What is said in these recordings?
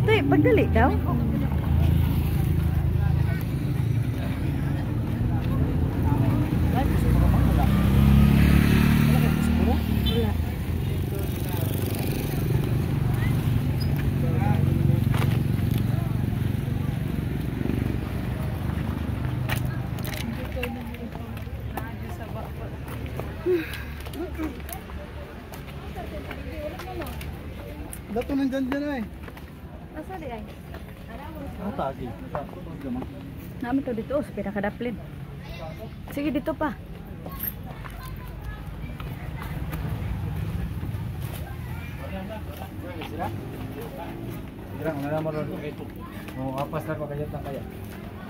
Tuy, pagdali daw. Wala. Dato nandyan dyan ay. Asa di ay? Ah, tagi. Namin to dito, oh, sa pinakadaplin. Sige, dito pa. Oh, apas na ko kaya kaya.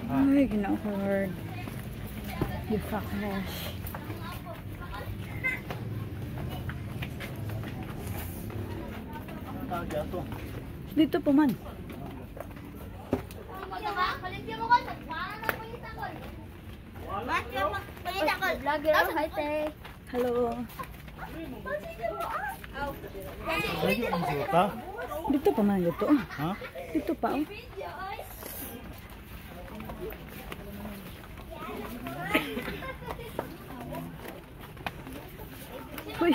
Ay, ginoo ko, Lord. You fuck hash. Tagi ato. Dito po man. Hello. Dito pa man dito. Ha? Dito pa oh. Uy.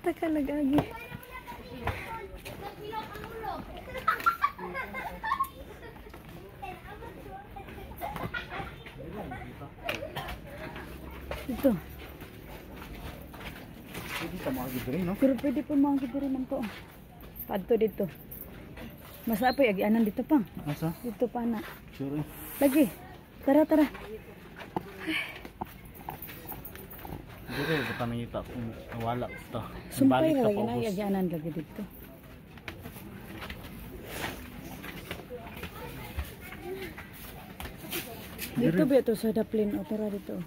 Takalagagi. Dito. Pwede ka makagidiri, no? Pero pwede po mga gidiri man to. Padto dito. Mas apoy agianan dito pa. Asa? Dito pa na. Sure. Lagi. Tara, tara. Dito ko tanangita kung nawala ta. Sumpay Balik na ta lagi na paubos. agianan lagi dito. Dito ba ito sa daplin o tara dito.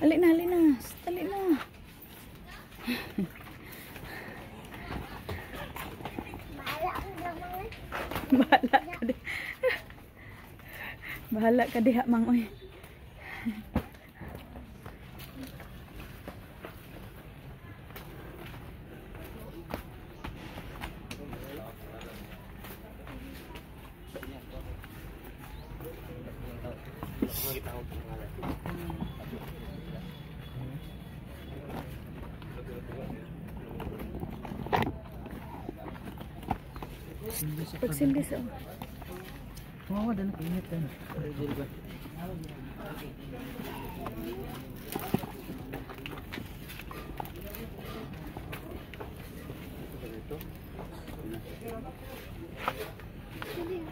Ali na, ali na. Ali na. Bahala ka di. Bahala ka diha mang oy. Pagsindi sa Tumawa din init din.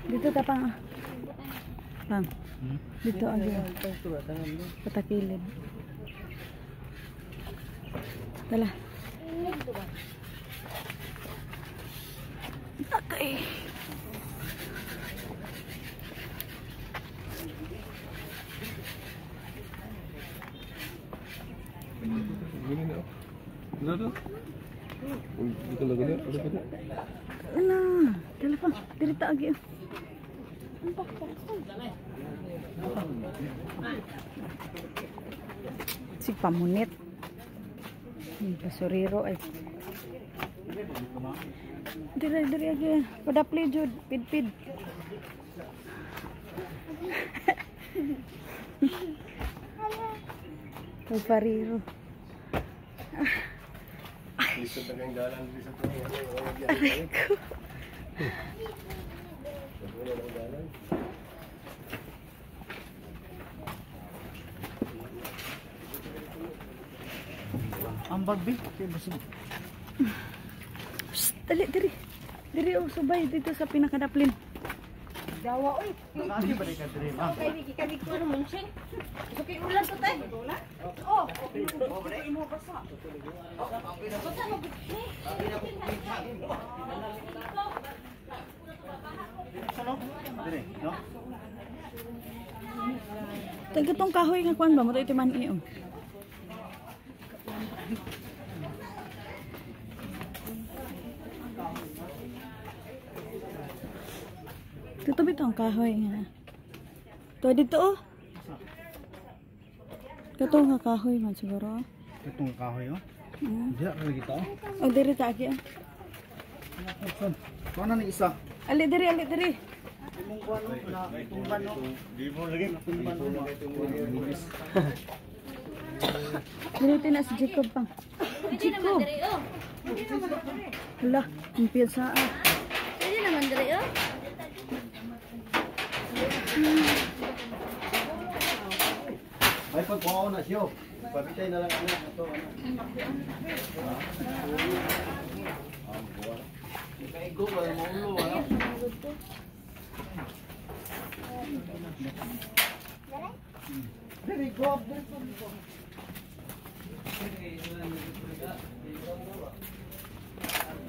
Dito ta pang. Pang. Dito ang patakilid. Tala. Okay. Ala, tala pa. Dili ta agi. Si pamunit. Basurero ay. Dire dire agi. Padapli jud, pid-pid. Kay pariro. Aray ko. Ang bagbi. Psst, dali, diri. Diri oh, subay dito sa pinakadaplin. Dawa oy. Nakaagi ba ka diri, ma'am? Kay gikan ko no munching. So kay ulan to tay. Oh. Diri, no? Tag itong kahoy nga kuan ba mo ito man iyo. Dito ba itong kahoy nga? To dito oh. Kato nga kahoy man siguro. Katong kahoy oh. Diha ra lagi ta. Oh, diri ta agi. Kuha na ni isa. Ali diri, ali diri. Imong kuha no, na tumban no. Di mo lagi tumban no. Diri na si Jacob pang. Jacob. Hala, ang piyansa ah. Pwede naman diri oh. Ay pagkuha na siyo. Pabitay na lang ana ato ana. Kaigo ba maulo ano? Diri go, diri go.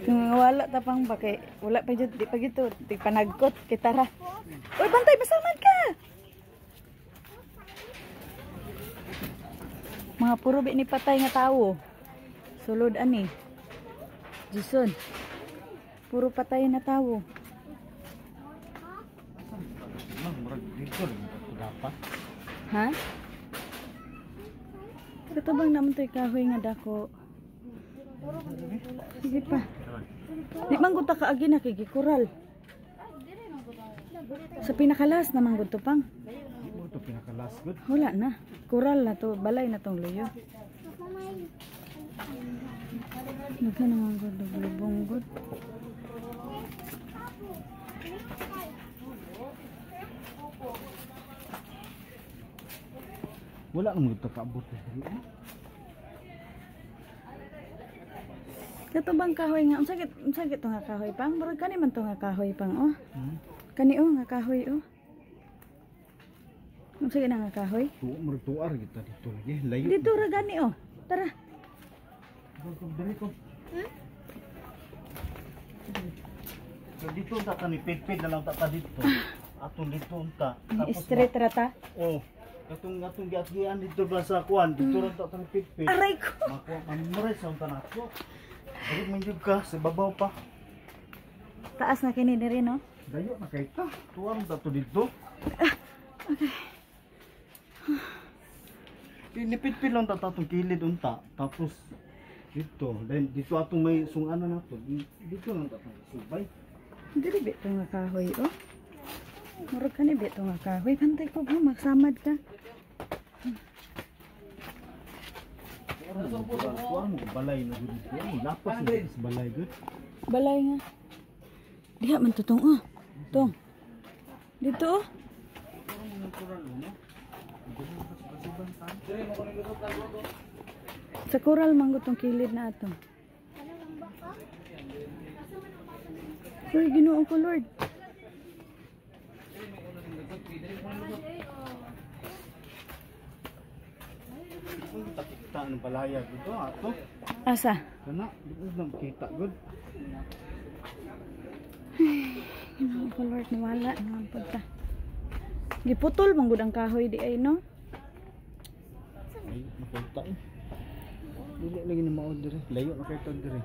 Kung wala ta pang ba kay wala pa jud di pa gito, di panagkot kita ra. Oy, bantay basaman ka. Mga puro bi ni patay nga tawo. Sulod ani. Jason. Puro patay na tawo. Ha? Katubang naman to'y kahoy nga dako. Sige pa. Di man gud ta kaagi na kay gikural. Sa pinakalas naman gud to pang. Di mo to pinakalas gud. Wala na. Kural na to. Balay na tong luyo. Nagka naman gud lubong gud. Wala nang gud ta kaabot diri. Kato bang kahoy nga? Unsa git to nga kahoy pang? Murag kani man to nga kahoy pang oh. Kani oh nga kahoy oh. Unsa gid nga kahoy? Tu murag tuar kita dito lagi. Layo. Dito ra gani oh. Tara. Dili ko. So dito unta ta ni pit-pit na lang ta ta dito. Atong dito unta. Straight ra ta. Oh. Katong atong giatgian dito ba sa kuan, dito ra ta ni pit-pit. Aray ko. Makuha mamore sa unta nato. Dili man jud ka sa babaw pa. Taas na kini diri no. Dayo na kay ta. Tuar ta to dito. Okay. Pinipit-pit lang ta atong kilid unta. Tapos dito, then dito atong may sunganan nato. Dito lang ta atong subay. Dili bi to nga kahoy oh. Murag kani bi to nga kahoy. Bantay ko ba magsamad ka. Kuan mo balay na gud dito. Lapas na sa balay gud. Balay nga. Diha man to tong oh. Tong. Dito oh. Sa coral man gud tong kilid na ato. Uy, Ginoo ko Lord. Kita ang balaya gud ato. Asa? Kana, di ko lang kita gud. Ginoo ko Lord, nawala naman pud ta. Giputol man gud ang kahoy di ay no. Ay, makita eh. Dili lagi ni mao dire. Layo na kay tag dire.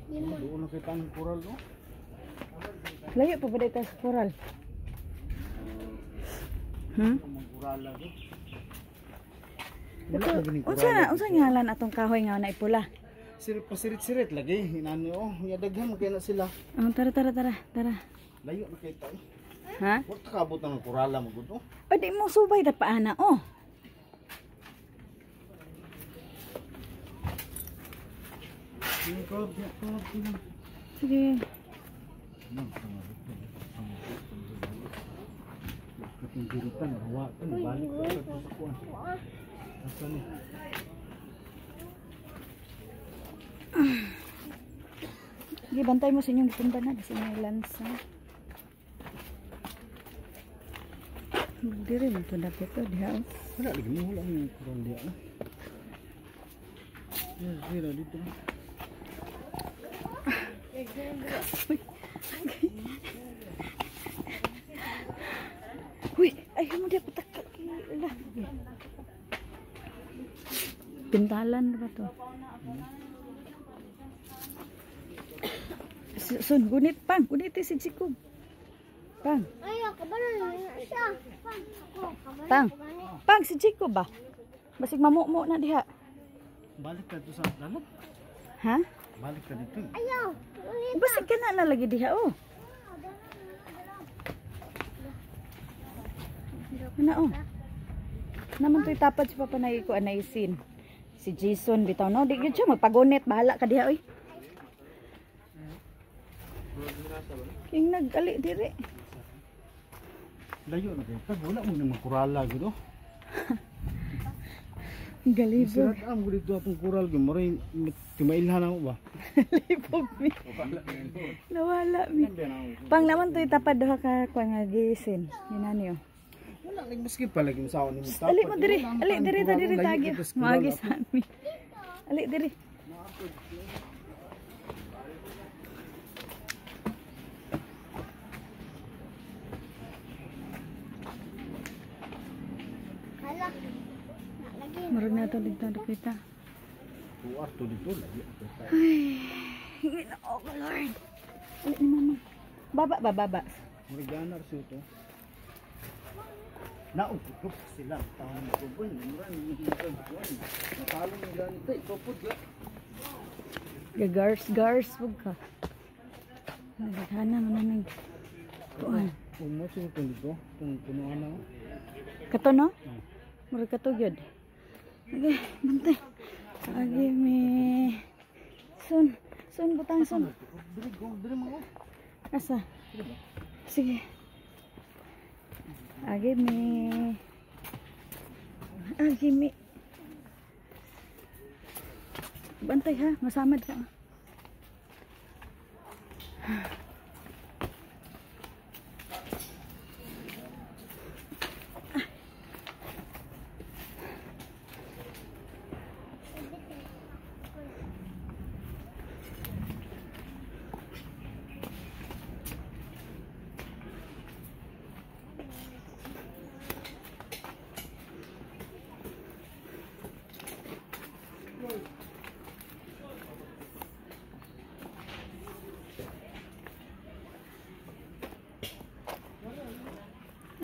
Doon na kay tanang coral no. Layo pa ba dito sa coral? Ang kurala gud. Ito, unsa ngalan atong kahoy nga naipula? Sirit pasirit-sirit lagi inani oh, nya daghan man kay na sila. Oh, tara tara tara tara. Layo na kay ta. Ha? Wa ta kaabot ang kurala mo gud oh. O di mo subay ta paana oh. Sige. Katong diritan, hawa ka, balik ka sa kuan. Asa ni? Sige, bantay mo sa inyong gitumba na. Kasi may lansa. Diri mo ito dapit o. Diha o. Wala lagi mo, wala mo kuran diha. Yes, dira dito. Uy, ay mo diha patak. Pintalan ba to? Sun, gunit pang, gunit si Jacob. Pang. Ayaw, kabalo na siya. Pang, ako, kabalo Pang. ko gani. Pang si Jacob ba? Basig mamumo na diha. Balik ka dito sa dalag. Ha? Balik ka dito. Ayaw, ulit. Basig ka na lagi diha oh. Ana oh. Naman to'y tapad si Papa na ko anaisin. Si Jason bitaw no, di gyud siya magpagunit, bahala ka diha oy. King nag-ali diri. Layo na kayo. Pag wala mo naman kurala gud oh. Galibog. Sirat ang dito atong kural gyud. Maray timailhan ako ba? Galibog mi. Nawala mi. Pang naman to'y tapad duha ka kuan nga gisin. Yun oh. Wala lagi maski pa lagi masawa ni mo. Ali mo diri, ali diri ta diri tagi. Maagi sa ami. Ali diri. Hala. Lagi. Murag na to dito dapita. Tuar to dito lagi. Ginoo ko Lord. Ali ni mama. Baba ba baba. Murag ganar siya to. Naugtog sila taon ko ba mura ni kuan. Natalo ni ganito ikaw pud ga. Gagars gars wag ka. Nagana man nang kuan. Umo siya to dito, tung punuan na. Kato no? Murag kato gyud. Okay, bantay. Agi mi. Sun, sun butang sun. Diri go, diri mo. Asa? Sige. Agi mi. Agi mi. Bantay ha, masamad ka.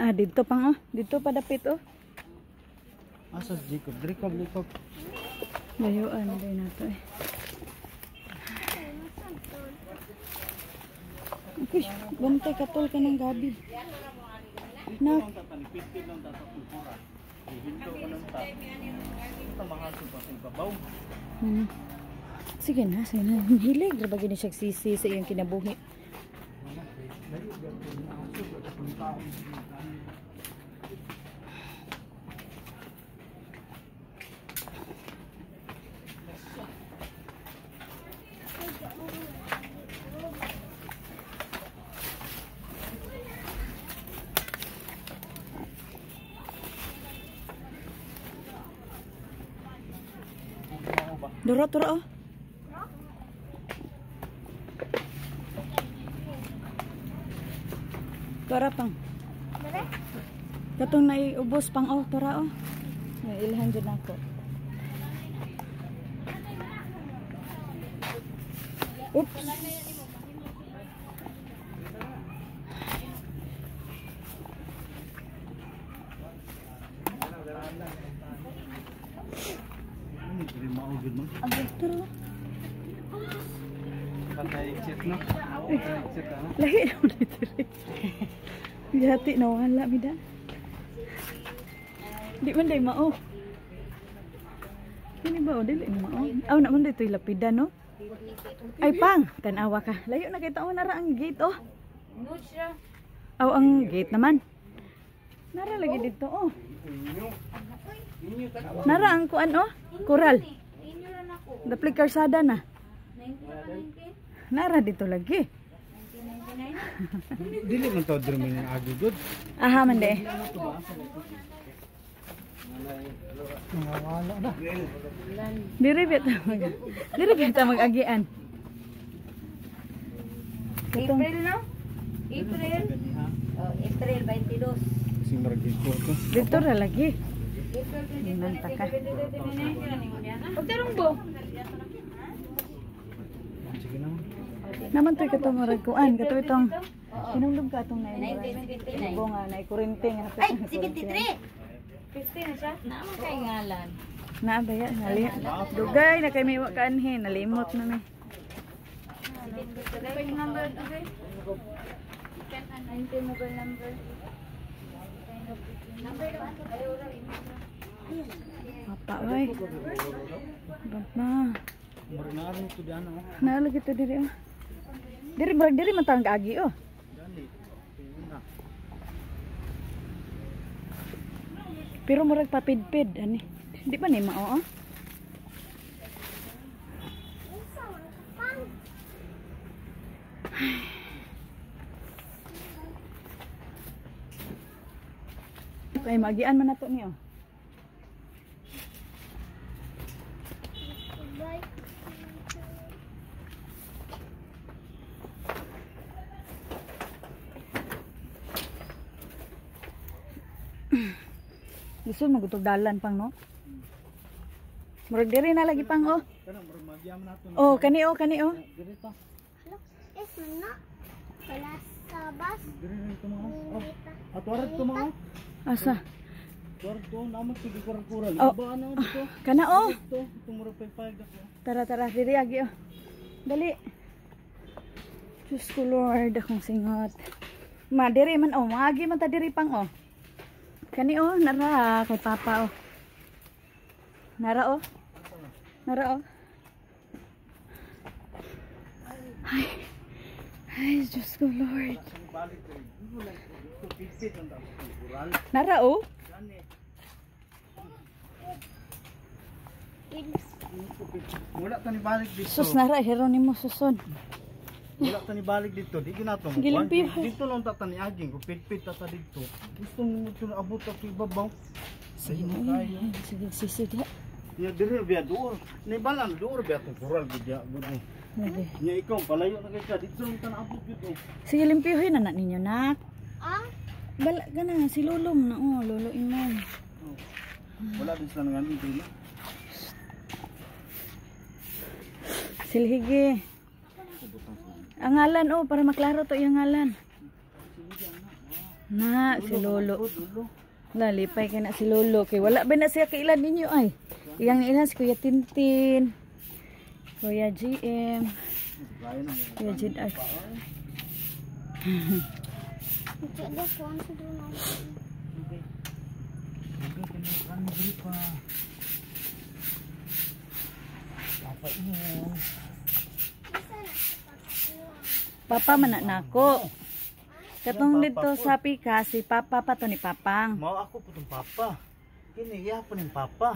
Ah, dito pang oh. Dito pa dapit oh. Asa si Jacob, diri ka diri ka. Layuan din na to eh. Uy, bantay katol ka ng gabi. Na, Pipil lang tatapong kura. Hinto ko lang ta. Ito mahasog pa sa ibabaw. ano? Sige na, sige na. Hilig, ra ba gini siya sisi sa iyong kinabuhi. Duro, turo oh. Tora pang. Mere? Katong naiubos pang oh, tora oh. May ilhan dyan ako. Oops. Ano diri mao gud mo? Ay, turo. Patay exit no. Exit ano? Lahi na ulit diri. Yati na wala mida. Di man day mao. Kini ba o dili ni mao? Aw na man dito'y lapida no. Ay pang, tan-awa ka. Layo na kay taon nara ang gate oh. Aw ang gate naman. Nara lagi dito oh. Nara ang kuan oh, koral. Dapli karsada na. Nara dito lagi. Dili man to diri man agi gud. Aha man de. Nawala na. Diri ba ta mag Diri ba ta mag-agian? Katong April no? April. Oh, April 22. Kasi marag ko to. dito ra lagi. April 22. Nanta ka. Pagtarong bo. Sige na. Naman to'y katong murag kuan, kato itong hinumdum ka atong na bunga na kurente nga. Ay, 73. 50 na siya. Naman kay ngalan. Na ba ya nali. Dugay na kay may wa kaanhin, nalimot na mi. Number, okay? Mobile number. Papa oy. Bapa. Murag naa rin ito diyan oh. Naa lagi to diri oh. Diri murag diri man tang agi oh. Dali. Una. Pero murag papidpid ani. Di ba ni mao oh? Kay magian man nato ni oh. Gusto magutog dalan pang no? Murag diri na lagi pang oh. Kanang murag magian man nato. Oh, kani oh, kani oh. Diri ta. Is na. Wala sa bus. Diri rin ito mga. Oh. Ato arat to mga. Asa? Tuwar to naman to kural-kural. Oh. Ba ano dito? Kana oh. Dito, ito murag paypay dako. Tara tara diri agi oh. Dali. Diyos ko Lord, akong singot. Ma diri man oh, maagi man ta diri pang oh. Kani oh, nara kay Papa oh. Nara oh. Nara oh. Ay. Ay, Diyos ko Lord. Nara oh. Wala ta ni balik dito. Sus nara Heronimo suson. Wala ta ni balik dito. Di ginato mo. Gilimpi. Dito lang ta ni aging kung pitpit ta dito. Gusto mo ito na abot ako ibabaw. Sige na. Sige, sige. Ya diri biya duor. Ni balan duor biya tong kural gid ya. Lagi. Nya ikaw palayo na kay ka dito lang ta naabot dito. Sige, limpyuhin na na ninyo, nak. Ah, Bala ka na, si Lulong na, oh, Lolo Imong. Wala din sila nanganin dito. Silhige. Ang ngalan, oh, para maklaro to yung ngalan. Na, si Lolo. Lalipay ka na si Lolo. Kay wala ba na siya kailan ninyo ay? Iyang ilan si Kuya Tintin, Kuya GM, Kuya GR. Papa man na nako. Katong dito sa pika, si Papa pa to ni Papang. Mao ako po tong papa. Kini iya po ning papa.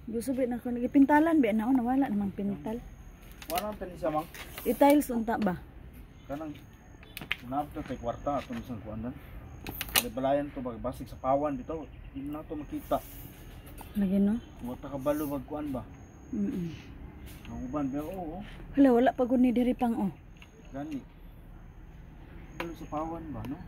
Gusto ba na ko nagipintalan ba na nawala namang pintal. Wala tani siya mang. I-tiles unta ba? Kanang naabot tay kwarta atong isang kuanan. Balayan to bag basig sa pawan bitaw. Di na to makita. Lagi no? Wa ta kabalo wag kuan ba. Ang uban pero oo. Hala wala pa gud ni diri pang oh. Gani. Balo sa pawan ba no?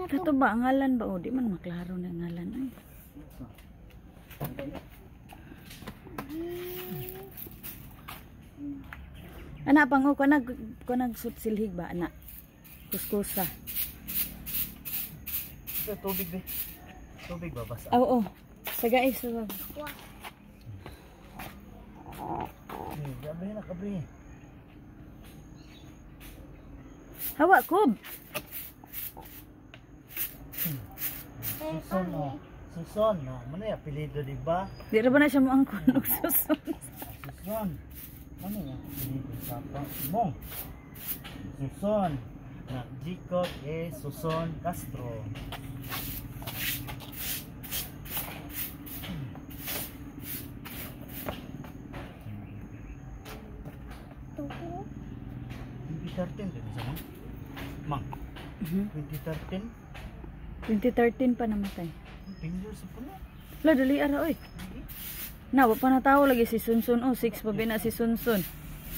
Kato ba ang ngalan ba oh di man maklaro na ang ngalan ay. Ana pang oh kanag kanag silhig ba ana? Kuskusa. Sa tubig be. Tubig ba basa? Oo. Sagay sa baba. Gabi na kabre. Hawa kob. Suson oh. Suson oh. Mano ya apelyido di ba? Di ra ba na siya mo ang kunog suson? Suson. Ano ya apelyido sa pa mo? Suson. Na Jacob E. Suson Castro. Tuko. 2013 din sa mang. Mang. 2013? 2013 pa namatay. 10 years pa na. La dali ara oy. Na wa pa natawo lagi si Sunsun oh, 6 pa bina si Sunsun.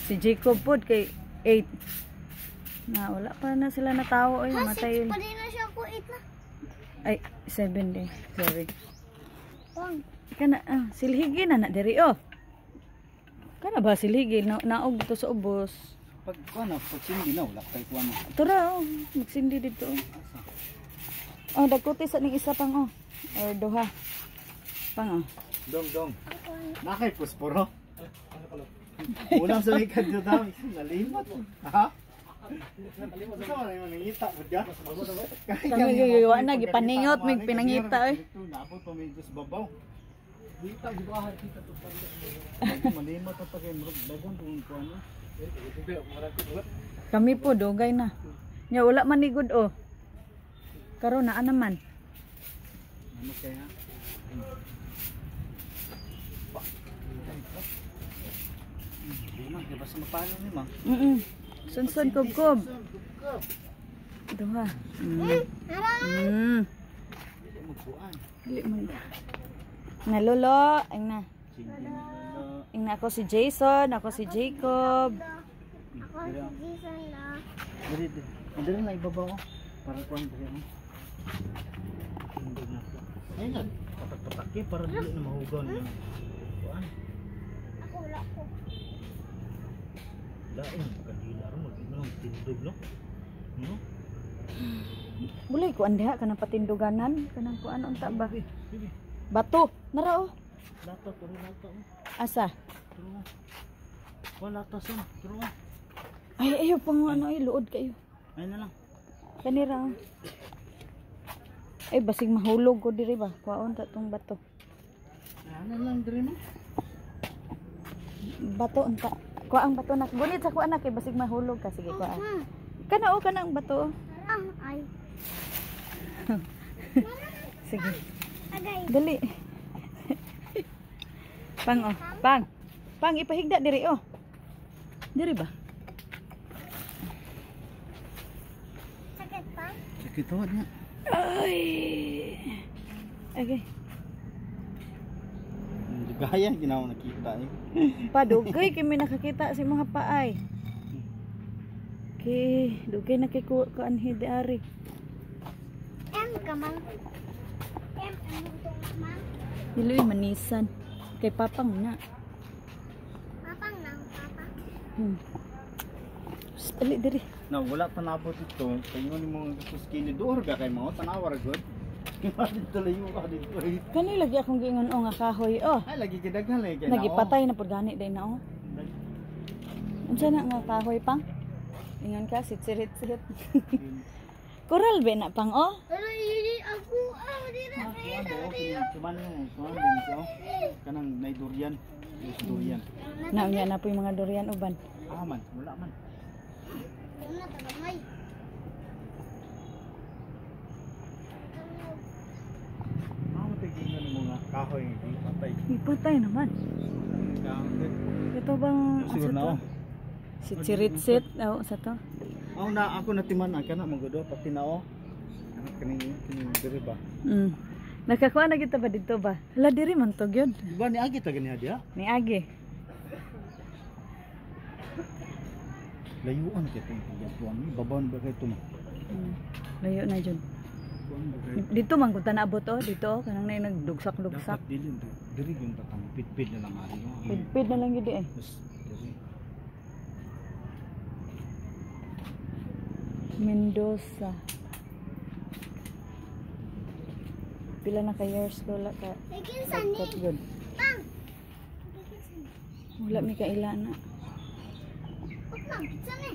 Si Jacob pod kay 8. Na wala pa na sila natawo oy, namatay yun. Pa din na siya ako 8 na. Ay, 7 day. Sorry. Pang. Kana silhigi na na diri oh. Kana ba silhigi na, naog dito sa ubos. Pag kuan pag sindi na wala kay kuan. Tura oh, magsindi dito. Oh, oh dagkuti sa ning isa pang oh. Or duha. Pang oh. Dong dong. Nakay pusporo. Unang sa ikad do dami nalimot. Ha? Sa man yung nangita mo diya? Kami gagawa na gipaningot mig pinangita oy. Naabot pa medyo sa babaw. Dita gid ka kita to pa. Malimot pa kay murag dagan kung kuan. Kami po dugay na. Nya wala man ni good oh. Karon naa naman. Ano kaya? Di man, di ba sa mapalo ni ma? Sunsun kubkob. Duha. Dili man. Nalolo, ang na. Ang na ako si Jason, ako si Jacob. Ako si Jason na. Dili, dili na ibabaw oh. Para kuan dili oh. Ayun na, patak-pataki para dili na mahugaw na. Kuan. Ako wala ko. Lain kandila ro mag tindog no. No? Bulay kuan diha kanang patinduganan, kanang kuan unta ba? Bato, nara oh. Lata turo lata oh. Asa? Turo. Kuan lata sa, turo. Ay ayo pang ano ay luod kayo. Ay na lang. Kanira. Oh. Ay basig mahulog ko diri ba? Kuaon ta tong bato. Ano lang diri no? Bato unta. Kuha ang bato nak. Gunit sa kuha anak kay basig mahulog ka sige kuha. Kana oh kana ang bato. Ah, ay. Sige. Agay. Dali. Pang oh, pang. Pang ipahigda diri oh. Diri ba? Sakit pa? Sakit tuhod niya. Ay. Okay. Gaya ginawa nakita eh. Padugay kay may nakakita sa mga paay. Okay, dugay na kay kuan hi ari. M ka man. M ano to man? Dili manisan. Kay papang na. Papang na papa. Dali diri. Na wala tanabot ito. Kayo ni mo gusto skinny door ba kay mo tanawa ra gud. Dito layo ka dito. Kani lagi akong giingon oh nga kahoy oh. Ay lagi gidaghan lagi kay Nagipatay na pud gani day na oh. Unsa na nga kahoy pang? Ingon ka sit-sit-sit. Coral ba na pang oh? Pero yun ako ah di na. Cuman kuan din siya. Kanang nay durian. Durian. Naunya na po yung mga durian uban. Ah man, wala man. Wala ta gamay. Ah, tignan mo mga kahoy nga patay. Ipatay naman. Ito bang Siguro na oh. Si Chiritsit, oh, sa to. Oh na ako natiman ang kana magudo pati na oh. Ano kani kani diri ba? Nakakuha na kita ba dito ba? Hala diri man to gyud. Di ba ni agi ta ganiha diha? Ni agi. Layuan kay itong pagatuan ni babaon ba kay ito? Layo na jud. Dito man kung tanaabot oh, dito kanang nay nagdugsak-dugsak. Dapat dili diri yung tatang pitpit na lang ari. Pidpid na lang gyud eh. Diri. Mendoza. Pila na ka years ko wala ka. Kinsa ni? Good. Pang. Wala mi kaila na. Pang, kinsa ni?